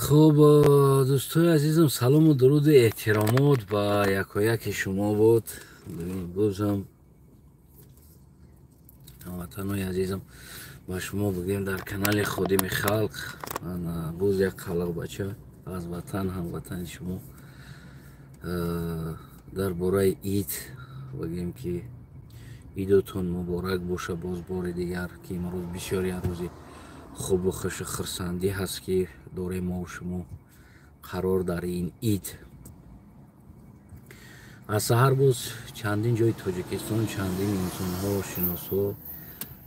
Хуб, дӯстои азизам, салому дуруду эҳтиромот ба якояки шумо буд. Бозам, ҳамватанои азизам, ба шумо бигӯем, дар канали Ходими халқ боз як қалақбача аз ватан, ҳамватани шумо, дар бораи ид бигӯем, ки идотон муборак боша боз бори дигар, ки имрӯз бисёр як рӯзи хубу хушу хурсандӣ ҳаст, ки дорем мо шумо қарор дар ин ид. Аз саҳар боз чандин ҷои Тоҷикистон чандин инсонҳо, шиносҳо,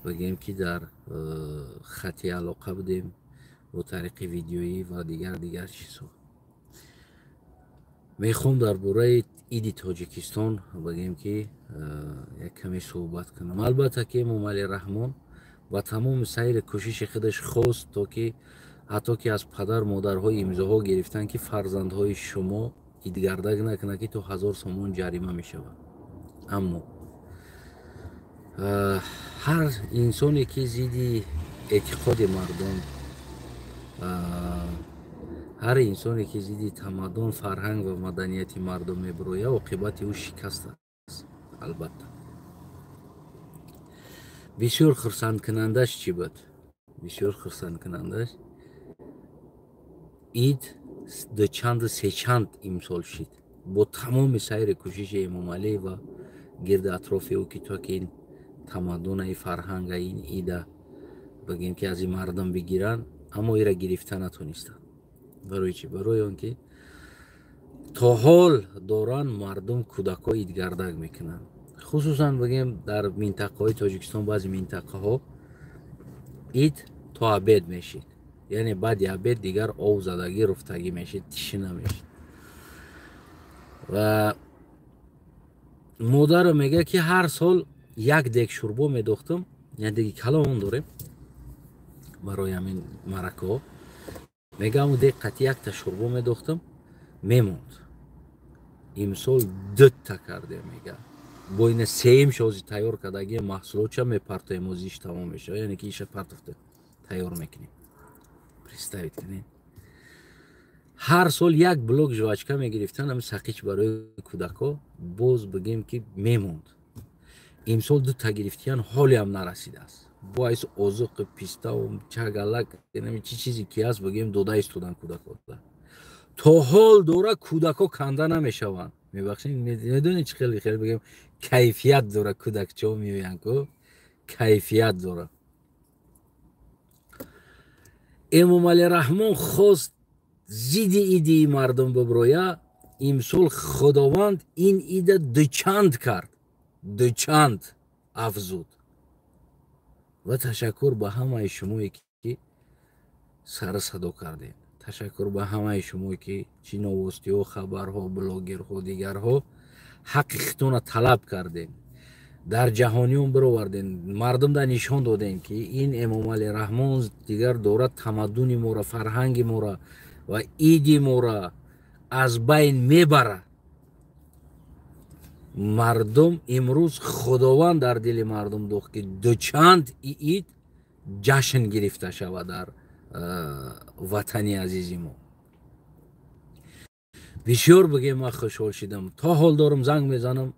бигӯем, ки дар хати алоқа будем бо тариқи видеоӣ ва дигар дигар чизҳо. Мехоҳам дар бораи иди Тоҷикистон, бигӯем, ки як каме суҳбат кунам. Албатта, ки Эмомалӣ Раҳмон ба тамоми сайри кӯшиши худаш хост, то ки ҳатто ки аз падар модарҳои имзоҳо гирифтанд, ки фарзандҳои шумо идгардак накунад, ки то 1000 сомон ҷарима мешавад. Аммо ҳар инсоне, ки зидди эътиқоди мардум, ҳар инсоне, ки зидди тамаддун, фарҳанг ва маданияти мардум мебирояд, оқибати ӯ шикаст аст. Албатта, бисёр хурсандкунандаш чӣ буд? Бисёр хурсандкунандаш ид дучанду сечанд имсол шид бо тамоми сайри кӯшиши Эмомалӣ ва гирди атрофи ӯ, ки то ки ин тамаддуна, ин фарҳанга, ин ида, бигем, ки аз ин мардум бигиранд, аммо ира гирифта натонистанд. Барои чӣ? Барои он ки то ҳол доранд мардум кӯдакҳо идгардак мекунанд. Хусусан, бигем, дар минтақаҳои Тоҷикистон, баъзе минтақаҳо ид то обед мешид, яъне баъди обед дигар ов задагӣ, руфтагӣ мешид, тишина мешид. Ва модарам мегӯяд, ки ҳар сол як дег шӯрбо медохтам, як деги калон дорем барои ҳамин маъракаҳо. Мегӯям, дег қати якта шӯрбо медохтам, мемонд. Имсол дута кардем, мега. Бо ина сеюм шози тайёр кардаги маҳсулотча мепартоем, озиш тамом мешавад, яъне ки иша партофта тайёр мекунем. Представить кунед, ҳар сол як блок жвачка мегирифтан, ами сақич барои кӯдакҳо, боз, бигем, ки мемонд. Имсол дута гирифтиян, ҳолиам нарасидааст. Боис озуқи пиставу чагалак, чӣ чизе ки ҳаст, бигем, дода истодан кӯдакҳо. То ҳол дора кӯдакҳо канда намешаванд. Мебахшед, медонед, чӣ хеле хеле, бигем, кайфият дора, кӯдакчаҳо меоянд ку, кайфият дора. Эмомалӣ Раҳмон хост зидди идии мардум биброя. Имсол Худованд ин ида дучанд кард, дучанд афзуд. Ва ташаккур ба ҳамаи шумое, ки сара садо кардем. Ташаккур ба ҳамаи шумое, ки чӣ новостиҳо, хабарҳо, блогерҳо, дигарҳо ҳаққи худтона талаб кардем, дар ҷаҳониён бировардем, мардумда нишон додем, ки ин Эмомалӣ Раҳмон дигар дорад тамаддуни моро, фарҳанги моро ва иди моро аз байн мебарад. Мардум имрӯз, Худованд дар дили мардум дохт, ки дучанд ид ҷашн гирифта шавад дар ватани азизи мо. Бисёр, бигем, ман хушҳол шидам. То ҳол дорам, занг мезанам,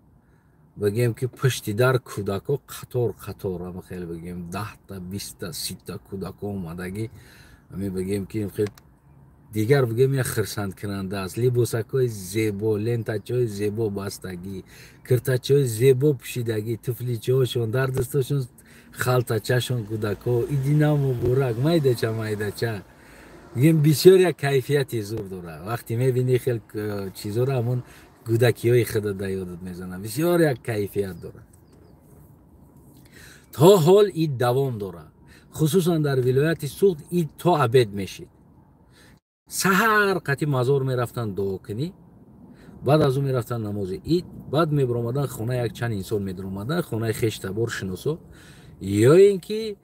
бигем, ки пушти дар кӯдакҳо қатор қатор, ама хеле, бигем, 10-та, 20-та, 30-та кӯдакҳо омадагӣ. Ами, бигем, ки дигар, бигем, як хирсандкунанда аст. Либосакҳои зебо, лентачаҳои зебо бастагӣ, киртачаҳои зебо пӯшидагӣ, туфличаҳошон дар дастошон, халтачашон, кӯдакҳо: «Идина муборак!» Майдача майдача, бигем, бисёр як кайфияти зур дорад. Вақте мебинӣ хел чизоро, ҳамон кӯдакиҳои худа да ёдат мезанад. Бисёр як кайфият дорад. То ҳол ид давом дорад. Хусусан дар вилояти Суғд ид то обед мешид. Саҳар қати мазор мерафтанд дуокунӣ, баъд аз ӯ мерафтанд намози ид, баъд мебиромаданд хона, як чанд инсон медиромаданд хонаи хештабор, шиносо, ё ин ки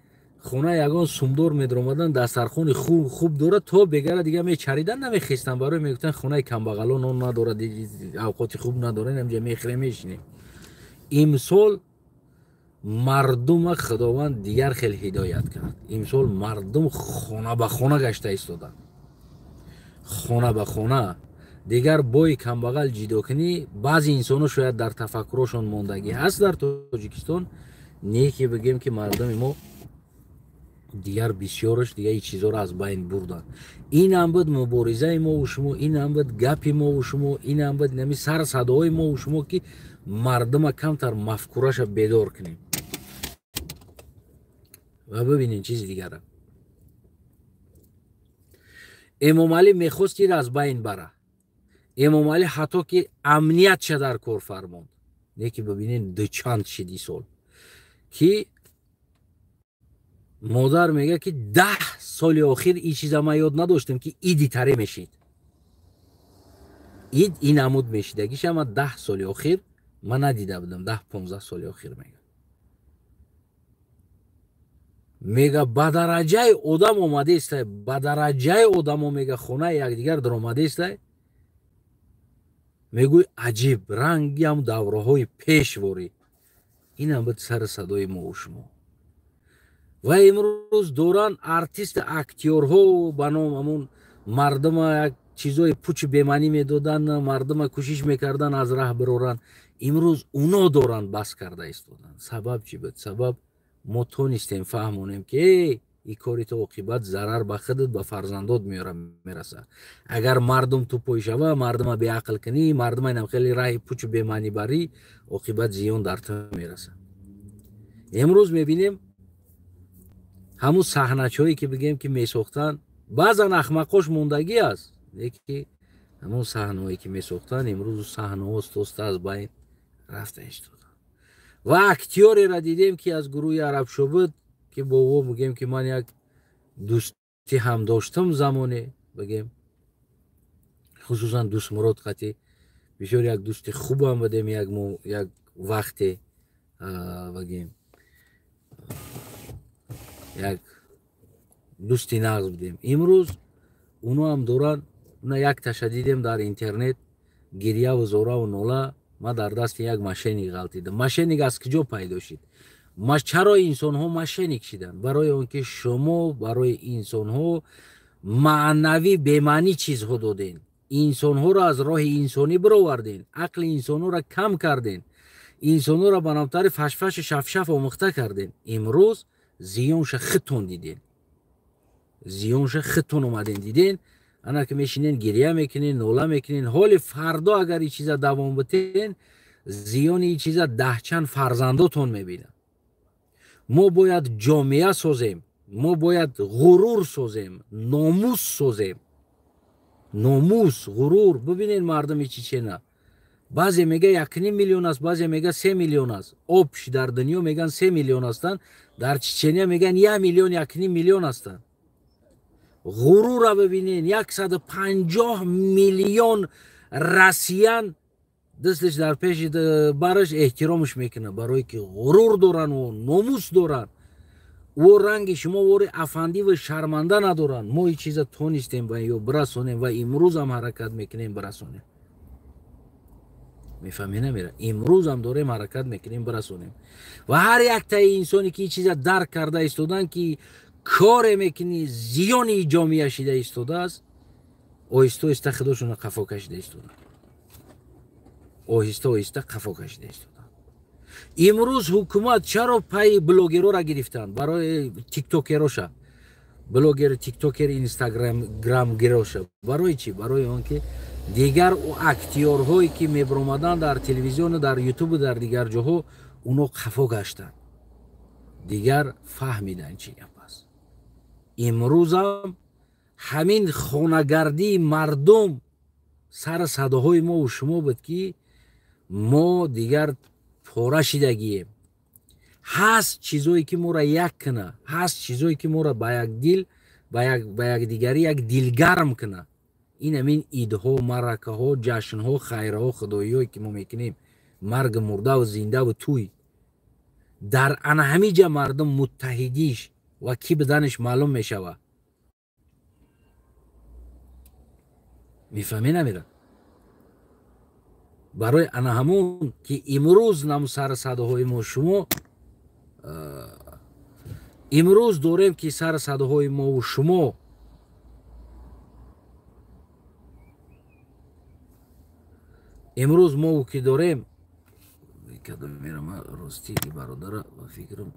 хона ягон сумдор медиромаданд, дастархони хуб дорад, то бегара дига мечаридан, намехестанд. Барои мегуфтанд, хонаи камбағало нон надорад, авқоти хуб надорад, амҷа мехӯрем, мешинем. Имсол мардума Худованд дигар хел ҳидоят кард. Имсол мардум хона ба хона гашта истоданд. Хона ба хона дигар бои камбағал ҷидо кунӣ. Баъзе инсонҳо шояд дар тафаккурошон мондагӣ ҳаст дар Тоҷикистон, не ки бигем ки мардуми мо дигар бисёраш дигар ин чизҳоро аз байн бурданд. Инам буд муборизаи мову шумо, инам буд гапи мову шумо, инам буд нами сар садоҳои мову шумо, ки мардума камтар мафкураша бедор кунем. Ва бибинем чизи дигара. Эмомалӣ мехост ира аз байн бара. Эмомалӣ ҳатто ки амниятша дар кор фармонд. Не ки бибинем дучанд шиди сол ки модар мега ки 10 соли охир ин чиза ман ёд надоштам, ки иди таре мешид. Ид ин амуд мешидагиша ман 10 соли охир ман надида будам, 10-15 соли охир мега. Мега ба дараҷаи одам омадестай, ба дараҷаи одамо мега хонаи якдигар даромадестай. Мегӯй аҷиб рангиам давраҳои пешворӣ. Инам буд сари садои мову шумо. Ва имрӯз доранд артист актёрҳо ба ном ҳамун мардума як чизои пучи бемаънӣ медоданд, мардума кӯшиш мекарданд аз раҳ бироранд. Имрӯз уно доранд бас карда истоданд. Сабаб чӣ буд? Сабаб мо тонистем фаҳмонем, ки ин кори то оқибат зарар ба худат, ба фарзандот мерасад. Агар мардум тупой шава, мардума беақл кунӣ, мардума инам хеле раҳи пучу бемаънӣ барӣ, оқибат зиён дар ту мерасад. Имрӯз мебинем ҳамун саҳначаҳое ки бигем ки месохтанд, баъзан ахмақош мондагӣ аст, леки ҳамун саҳнаҳое ки месохтанд, имрӯз саҳнаҳо оста-оста аз байн рафта истоданд. Ва актёреро дидем, ки аз гурӯҳи арабшо буд, ки бо ӯ бигем ки ман як дӯстӣ ҳам доштам замоне, бигем хусусан Дӯстмурод қатӣ бисёр як дӯсти хубам будем, як вақте бигем як дӯсти нағз будем. Имрӯз уно ҳам доранд, уна як таша дидем дар интернет, гирьяву зораву нола, ман дар дасти як мошенник ғалтидам. Мошенник аз куҷо пайдо шид? Чаро инсонҳо мошенник шиданд? Барои он ки шумо барои инсонҳо маънавӣ бемаънӣ чизҳо доден, инсонҳоро аз роҳи инсонӣ бироварден, ақли инсонҳоро кам карден, инсонҳоро ба намтари фашфашу шафшаф омӯхта карден. Имрӯз зиёнша худтон диден, зиёнша худтон омаден диден. Ана ки мешинен гирья мекунен, нола мекунен. Ҳоли фардо агар ин чиза давом битен, зиёни ин чиза даҳчанд фарзандотон мебинад. Мо бояд ҷомеа созем, мо бояд ғурур созем, номус созем. Номус, ғурур. Бибинед мардуми Чечена, баъзе мега 1,5 миллион аст, баъзе мега 3 миллион аст. Обш дар дунё меган 3 миллион ҳастанд, дар Чечения меган 1 миллион, 1,5 миллион ҳастанд. Ғурура бибинед, 150 миллион россиян дасташ дар пеши бараш эҳтиромаш мекунад, барое ки ғурур доранд ва номус доранд. Ӯ ранги шумо вори афандӣ ва шарманда надоранд. Мо ин чиза тонистем ба ё бирасонем ва имрӯзам ҳаракат мекунем бирасонем. Мефаҳмӣ намера? Имрӯзам дорем ҳаракат мекунем бирасонем. Ва ҳар яктаи инсоне ки ин чиза дарк карда истоданд, ки коре мекунӣ зиёни ҷомеа шида истодааст, оҳиста оҳиста худошонро қафо кашида истоданд. Оҳиста оҳиста қафо кашида истоданд. Имрӯз ҳукумат чаро пайи блогерора гирифтанд? Барои тиктокероша, блогер, тиктокер, инстаграмгироша. Барои чӣ? Барои он ки дигар актёрҳое ки мебаромаданд дар телевизиону, дар ютубу, дар дигар ҷоҳо, уно қафо гаштанд. Дигар фаҳмиданд чӣ гап аст. Имрӯзам ҳамин хонагардии мардум сари садоҳои мову шумо буд, ки мо дигар пора шидагием. Ҳаст чизое ки моро як куна, ҳаст чизое ки моро ба як дил, ба якдигарӣ як дилгарм куна. Ин ҳамин идҳо, маъракаҳо, ҷашнҳо, хайраҳо, худоиҳое ки мо мекунем, марги мурдаву зиндаву тӯй. Дар ана ҳамин ҷа мардум муттаҳидиш ва кӣ буданаш маълум мешавад. Мефаҳмӣ намера? Барои ана ҳамун ки имрӯз нам сари садоҳои мо шумо имрӯз дорем, ки сари садоҳои мову шумо Имрӯз мо ки дорем кадом мерама рости бародара ба фикрам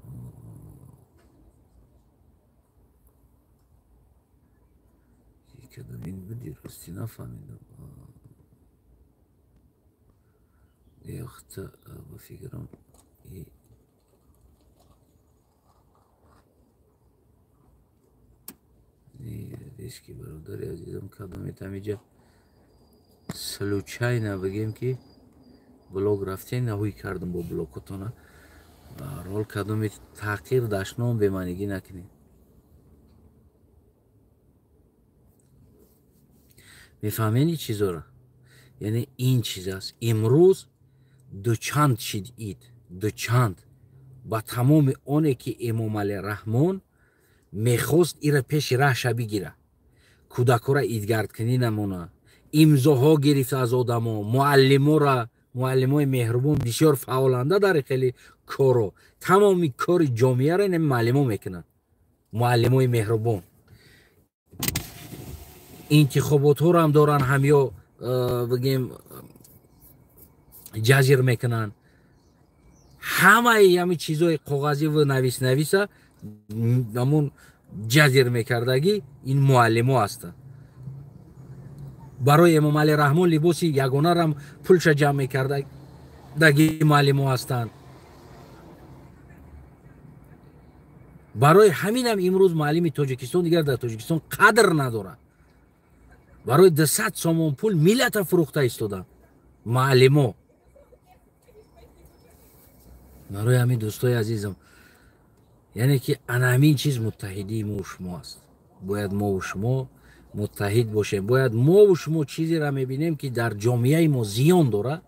кадомин буди, рости нафаҳмидам. Яхта ба фикрам риски бародари азизам кадомет ҳамиҷа случайно бигем ки блог рафтен наҳуй кардам бо блокотона рол кадомет таъқир дашном бемаънигӣ накунед. Мефаҳмед ин чизоро? Яъне ин чиз аст. Имрӯз дучанд шид ид, дучанд ба тамоми оне ки Эмомалӣ Раҳмон мехост ира пеши раҳша бигира, кӯдакҳоро идгардкунӣ намона, имзоҳо гирифта аз одамо, муаллимора, муаллимои меҳрубон бисёр фаъоланда дар хеле коро, тамоми кори ҷомеаро ин муаллимо мекунанд, муаллимои меҳрубон. Интихоботҳоро ҳам доранд, ҳамё бигем ҷазир мекунанд. Ҳамаи ҳами чизои коғазиву навис-нависа ҳамун ҷазир мекардагӣ ин муаллимо ҳастанд. Барои Эмомалӣ Раҳмон либоси ягонарам пулша ҷамъ мекардаги муаллимо ҳастанд. Барои ҳаминам имрӯз муаллими Тоҷикистон дигар дар Тоҷикистон қадр надорад. Барои 200 сомон пул миллата фурӯхта истоданд муаллимо. Барои ҳамин дӯстои азизам, яъне ки ана ҳамин чиз муттаҳидии мо шумо аст. Бояд мо шумо муттаҳид бошем. Бояд мо шумо чизеро мебинем ки дар ҷомеаи мо зиён дорад,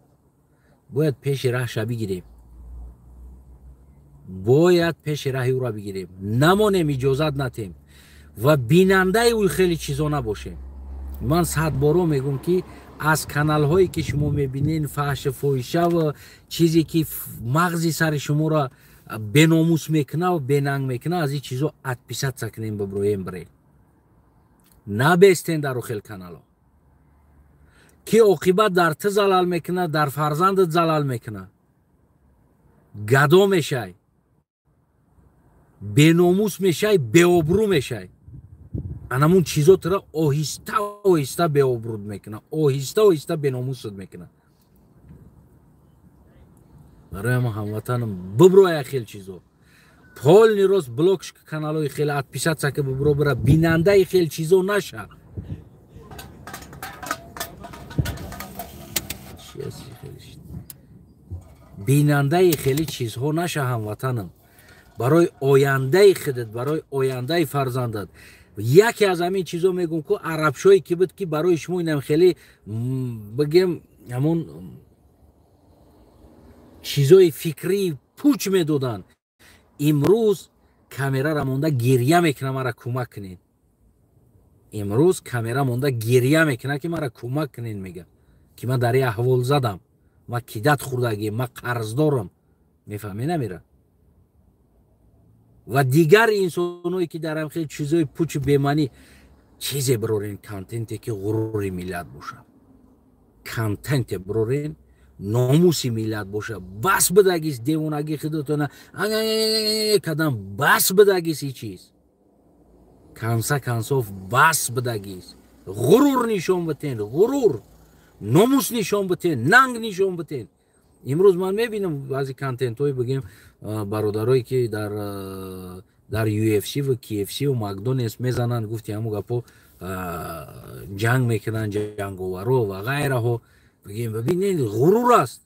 бояд пеши раҳша бигирем, бояд пеши раҳи ӯро бигирем, намонем, иҷозат натем ва бинандаи ӯ хеле чизо набошем. Ман садборо мегӯм ки аз каналҳое ки шумо мебинед фаҳшу фоҳиша ва чизе ки мағзи сари шуморо беномус мекуна ва бенанг мекуна, аз ин чизо отписаться кунем, биброем бирем. Набестен дар хел канало ки оқибат дар ту залал мекуна, дар фарзандат залал мекуна, гадо мешай, беномус мешай, беобрӯ мешай. Анамун чизо тура оҳиста оҳиста беобрӯд мекуна, оҳиста оҳиста беномусат мекуна. Барои ҳама ҳамватанам биброя хел чизо, полный рост блок каналҳои хеле отписаться ки бибро бира, бинандаи хел чизо наша. Бинандаи хеле чизҳо наша ҳамватанам. Барои ояндаи худат, барои ояндаи фарзандат. Яке аз ҳамин чизо мегӯм ку арабшое ки буд ки барои шумо инам хеле бигем ҳамон чизои фикрии пуч медоданд. Имрӯз камерара монда гирья мекуна, мара кӯмак кунед. Имрӯз камера монда гирья мекуна ки мара кӯмак кунед, мега ки ман дар ин аҳвол задам, ман кидат хӯрдагӣ, ман қарздорам. Мефаҳмед намера? Ва дигар инсоное ки дар ҳам хел чизои пучу бемаънӣ чизе бирорен, контенте ки ғурури миллат боша, контенте бирорен номуси миллат боша. Бас бидагис девонагӣ худотона кадам, бас бидагис и чиз конца концов бас бидагис. Ғурур нишон битен, ғурур, номус нишон битен, нанг нишон битен. Имрӯз ман мебинам баъзе контентҳое бигем бародарое ки дар UFC ва KFC ва Макдоналдс мезананд, гуфти ҳамун гапо ҷанг мекунанд, ҷанговаро ва ғайраҳо. Бигем бибинед, ғурур аст,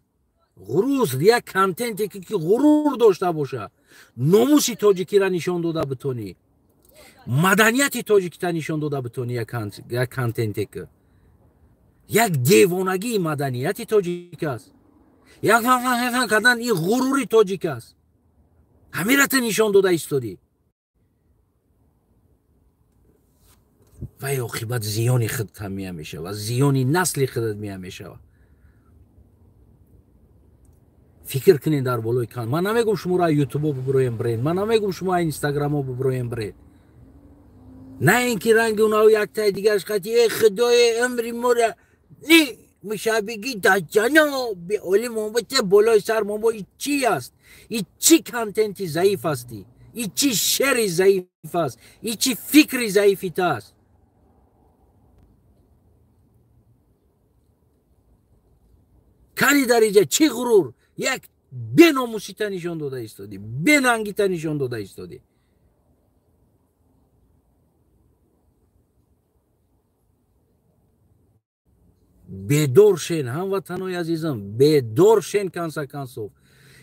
ғурур, як контенте ки ғурур дошта боша, номуси тоҷикиро нишон дода битонӣ, маданияти тоҷикита нишон дода битонӣ, як контенте ки як девонагии маданияти тоҷик аст, як кардан ин ғурури тоҷик аст. Ҳамира ту нишон дода истодӣ ва оқибат зиёни худат мия мешавад, зиёни насли худат мия мешавад. Фикр кунед дар болои кан. Ман намегӯм шуморо аз ютубо биброем бренд, ман намегӯм шумо аз инстаграмо биброем бренд, на ин ки ранги унао яктаи дигараш қати э худое умри мора ни Мушабиги даҷаноби оли момбо болои сар момбо. И чӣ аст? И чӣ контенти заиф ҳастӣ? И чӣ шеъри заиф аст? И чӣ фикри заифи та аст? Кани дар иҷа чӣ ғурур? Як беномусита нишон дода истодӣ, бенангита нишон дода истодӣ. Бедор шен, ҳамватанои азизам, бедор шен. Конца концов,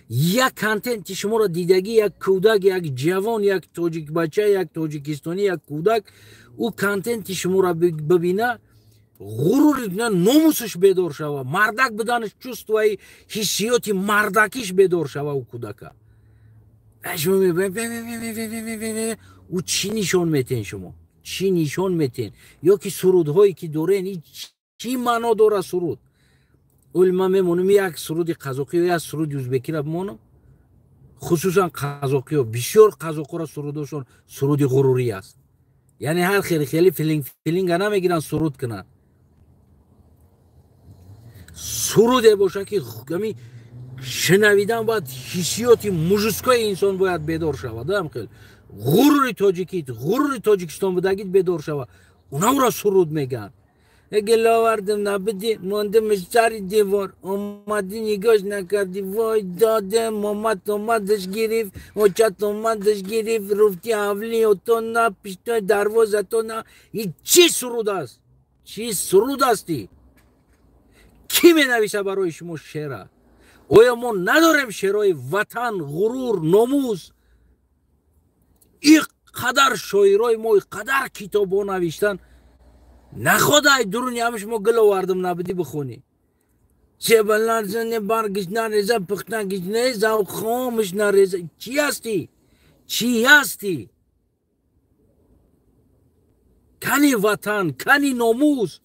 як контенти шуморо дидагӣ як кӯдак, як ҷавон, як тоҷикбача, як тоҷикистонӣ, як кӯдак, ӯ контенти шуморо бибина, ғурури номусаш бедор шава, мардак буданаш, чувствои ҳиссиёти мардакиш бедор шава ӯ кӯдака. Ӯ чӣ нишон метен шумо? Чӣ нишон метен? Ё ки сурудҳое ки дорен, чӣ маъно дора суруд? Оли ман мемонам як суруди қазоқиё, як суруди узбекиро бимонам. Хусусан қазоқиё, бисёр қазоқҳоро сурудошон суруди ғурурӣ аст. Яъне ҳар хеле хеле филинг филинга намегиранд суруд кунанд. Суруде боша ки ами шунавидан бояд ҳиссиёти мужескои инсон бояд бедор шавад. Ам хел ғурури тоҷикит, ғурури тоҷикистон будагит бедор шавад. Унавра суруд мегӯянд. Гиловардим набуди, мондим сари девор, омадӣ нигоҳ накардӣ, вой додем, омад омадаш гирифт, очат омадаш гирифт, руфти ҳавли отона, пиштои дарвозатона. И чӣ суруд аст? Чӣ суруд астӣ? Кӣ менависа барои шумо шеъра? Оё мо надорем шеърҳои ватан, ғурур, номус? И қадар шоирои мо, и қадар китобҳо навиштан, находай дуруни ҳама шумо гил овардам набудӣ бихонӣ. Чебаларзане баргиш нареза, пухтагиш неза, хомиш нареза. Чӣ ҳастӣ? Чӣ ҳастӣ? Кани ватан, кани номус?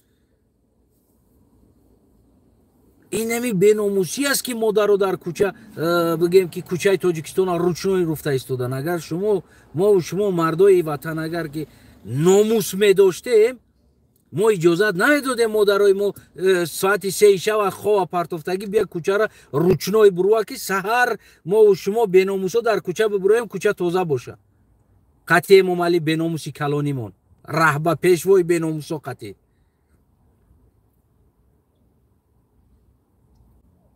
Инами беномусӣ аст ки модаро дар кӯча, бигем ки кӯчаи Тоҷикистона ручной руфта истодан. Агар шумо, мову шумо мардои ватан, агар ки номус медоштем, мо иҷозат намедодем модарои мо соати 3 шава хова партофтагӣ бия кӯчара ручной буруа, ки саҳар мову шумо беномусо дар кӯча бибуроем, кӯча тоза боша. Қатъи Эмомалӣ беномуси калонимон, раҳба пешвои беномусо қатъи.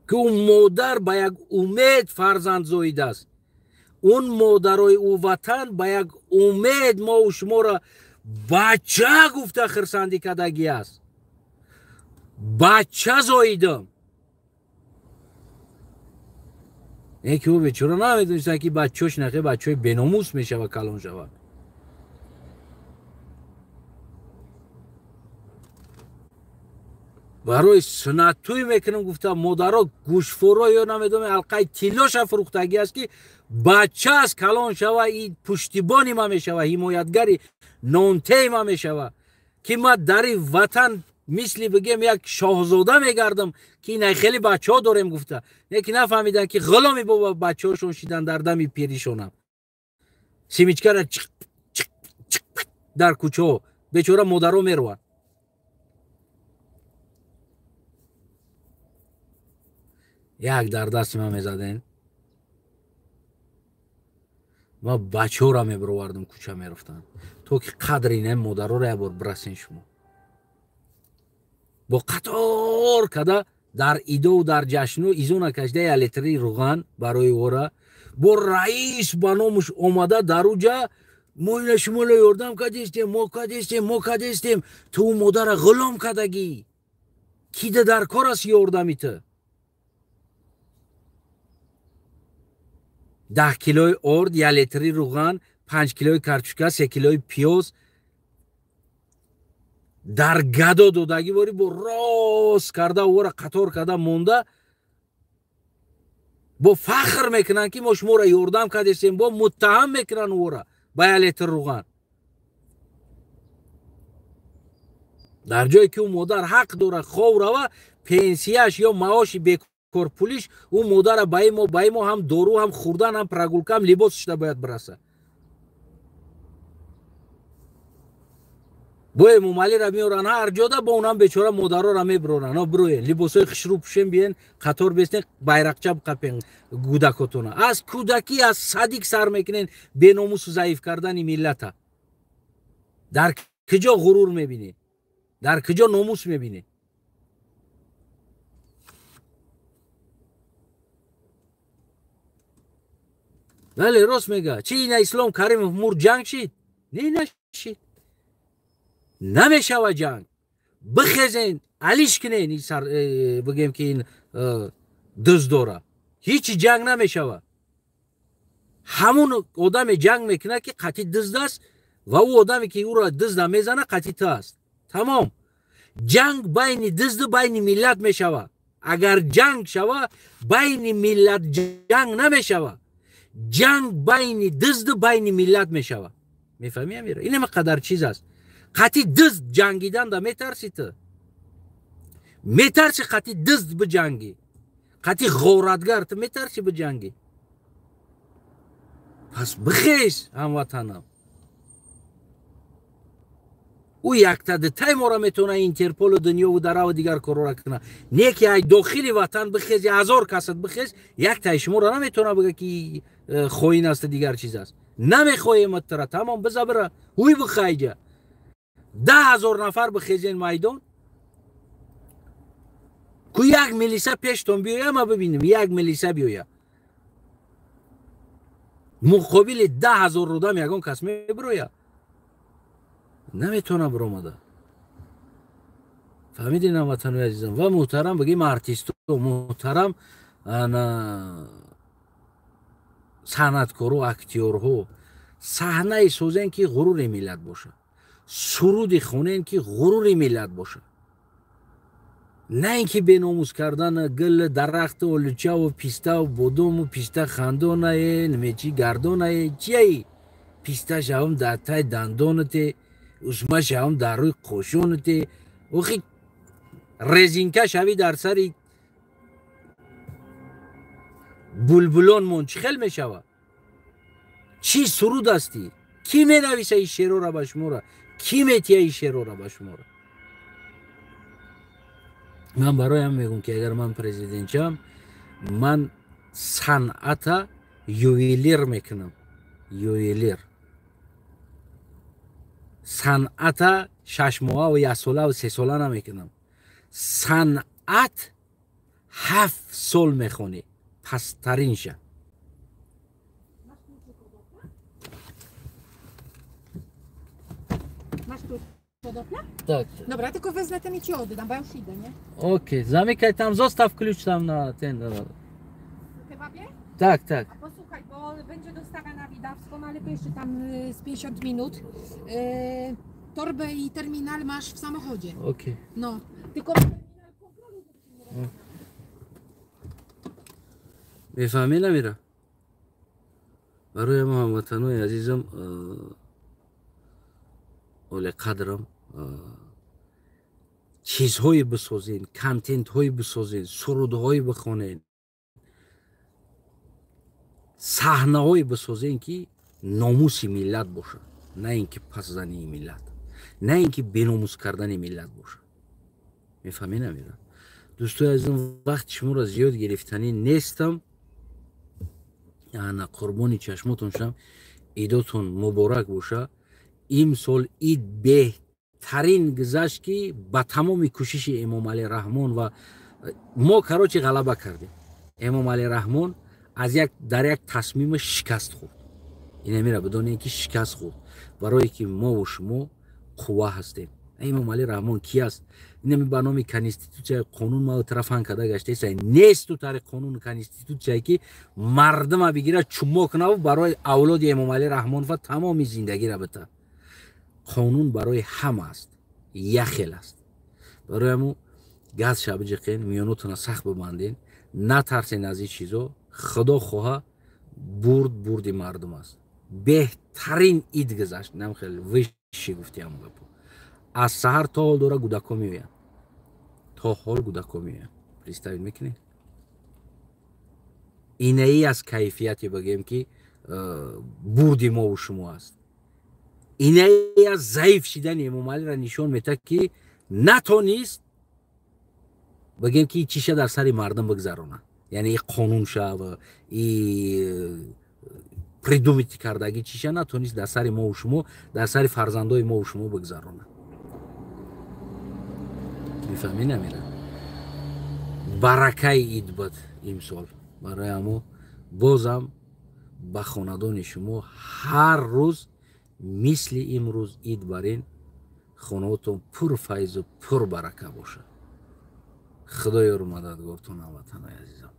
Ки ӯ модар ба як умед фарзанд зоидааст. Он модарои ӯ ватан ба як умед мову шуморо бача гуфта хирсандӣ кардагӣ аст. Бача зоидам. Не ки ӯ бечора намедонистанд ки бачаош нақе бачаҳои беномус мешава, калон шава. Барои суннаттӯй мекунам гуфта модаро гӯшфоро ё намедонам ҳалқаи тиллоша фурӯхтагӣ аст, ки бача аст калон шава, и пуштибони ма мешава, ҳимоятгари нонтеи ма мешава, ки ма дари ватан мисли бигем як шоҳзода мегардам, ки ина хеле бачаҳо дорем гуфта. Не ки нафаҳмиданд ки ғуломи бобо бачаҳошон шидан дар дами пиришонам. Семечкара чиқ чиқ чиқ дар кӯчаҳо бечора модаро мераванд. Як дар дасти ман мезаден, ма бачаҳоро мебировардам, кӯча мерафтанд, то ки қадри ина модароро як бор бирасен. Шумо бо қатор када дар идову дар ҷашну изо накашида як литри руған барои ора бо раис ба номуш омада дар уҷа мо ина шуморо ёрдам кардистем, мо кардистем, мо кардистем. Ту модара ғулом кардагӣ, кида дар кор аст ёрдами ту? 10 килои орд, 1 литри руған, 5 килои картошка, 3 килои пиёз дар гадо додагӣ бори бо рост карда ора қатор карда монда бо фахр мекунанд ки мо шуморо ёрдам кардестем, бо муттаҳам мекунанд ора ба 1 литр руған. Дар ҷое ки ӯ модар ҳақ дорад хов рава, пенсияш ё маоши бекорпулиш ӯ модара ба имо ҳам дору, ҳам хӯрдан, ҳам прогулка, ҳам либосашда бояд бирасад. Бо Эмомалиро меоранд ҳар ҷода, бо унам бечора модароро мебироранд. Бироен, либосҳои хушрӯ пӯшен, биен, қатор бестен, байрақча биқапен кӯдакотона. Аз кӯдакӣ, аз садик сар мекунен беномусу заиф кардани миллата. Дар куҷо ғурур мебинӣ? Дар куҷо номус мебинӣ? Бале, рост мега. Чи ина Ислом Каримов мур, ҷанг шид? Не, нашид. Намешава ҷанг. Бихезен, алиш кунен, бигем ки ин дузд дора. Ҳичи ҷанг намешава. Ҳамун одаме ҷанг мекунад, ки қатъи дузд аст, ва ӯ одаме, ки ӯро дузда мезана, қатъи ту аст. Тамом. Ҷанг байни дузду байни миллат мешава. Агар ҷанг шава, байни миллат ҷанг намешава. Ҷанг байни дузду байни миллат мешава. Мефаҳмӣ, Амира? Ин ҳама қадар чиз аст. Қатъи дузд ҷангидан да метарси ту. Метарси қатъи дузд биҷангӣ. Қатъи ғоратгар ту метарси биҷангӣ. Пас бихез, ҳамватанам. Ӯ яктади моро метавона Интерполу дунёву дараву дигар корора кунад. Не ки ай дохили ватан бихези, ҳазор касат бихез, яктаи шуморо наметавона бига ки хоин аст, дигар чиз аст. Намехоҳем тра, тамом, биза бира, ҳуй бихайҷа. 10 000 нафар бихезен майдон, ку як милиса пештон биёя, ма бибинем, як милиса биёя. Муқобили 10 000 одам ягон кас мебироя? Наметавона биромада. Фаҳмидин, ҳамватанои азизам ва муҳтарам, бигем артисто, муҳтарам ана санъаткоро, актёрҳо, саҳнае созен, ки ғурури миллат бошад, суруди хонен, ки ғурури миллат бошад, на ин ки беномус кардан гил, дарахту олучаву пиставу бодому писта хандонае, немечи гардонае, чияи писта шавам дар тай дандонате, усма шавам дар рӯи қошоните, охи резинка шавӣ дар сари булбулон мон чӣ хел мешавад? Чӣ суруд ҳастӣ? Кӣ менависа ин шеърора ба шумора? Кӣ метия ин шеърора ба шумора? Ман бароям мегӯм, ки агар ман президент шавам, ман санъата ювелир мекунам. Ювелир санъата 6 моҳаву яксолаву 3 сола намекунам. Санъат 7 сол мехонӣ, пасттаринша. Masz tu do Opla? Tak. Dobra, tylko wezmę ten i ci oddam, bo ja już idę, nie? Okej, zamykaj tam, zostaw klucz tam na ten. W kebabie? Tak. A posłuchaj, bo będzie dostawa na Widawską, ale to jeszcze tam z 50 minut. Torbę i terminal masz w samochodzie. Okej. No, tylko terminal kontroli. Мефаҳмӣ, Намира? Барои мо, ҳамватанои азизам, олиқадрам, чизҳое бисозен, контентҳое бисозен, сурудҳое бихонен, саҳнаҳое бисозен, ки номуси миллат бошад, на ин ки пасзании миллат, на ин ки беномус кардани миллат бошад. Мефаҳмӣ, Намира? Дӯстои азизам, вақти шуморо зиёд гирифтанӣ нестам. Ана, қурбони чашмотон шам, идотон муборак боша. Имсол ид беҳтарин гузашт, ки ба тамоми кӯшиши Эмомалӣ Раҳмон ва мо, короче, ғалаба кардем. Эмомалӣ Раҳмон аз як дар як тасмима шикаст хӯрд. Инамира бидонем, ки шикаст хӯрд, барое ки мову шумо қувва ҳастем. Эмомалӣ Раҳмон ки аст? Инами ба номи конститутсия, қонун ма тарафан карда гаштаеса, несту тари қонуну конститутсия, ки мардума бигира, чумо кунаву барои авлоди Эмомалӣ Раҳмон ва тамоми зиндагира бита. Қонун барои ҳама аст, яхел аст. Барои ҳаму газ ша биҷиқен, миёнотона сахт бибанден, натарсен аз ин чизо. Худо хоҳа, бурд бурди мардум аст. Беҳтарин ид гузашт, нам хеле виши гуфтиам гапо. Аз саҳар то ҳол дора гудако меоянд, то ҳол гудако меоянд. Представить мекунед, инаи аз кайфияте бигем, ки бурди мову шумо аст. Иная заиф шидани Эмомалиро нишон метад, ки натонист, бигем, ки чиша дар сари мардум бигзаронад, яъне и қонун шава, и придумать кардагӣ чиша натонист дар сари мову шумо, дар сари фарзандои мову шумо бигзаронад. Мефаҳмӣ, намира баракаи ид буд имсол. Барои ҳамо бозам ба хонадони шумо ҳар рӯз мисли имрӯз ид барин, хонаотон пурфайзу пурбарака бошад. Худо ёру мададгортон, ҳамватанои азизам.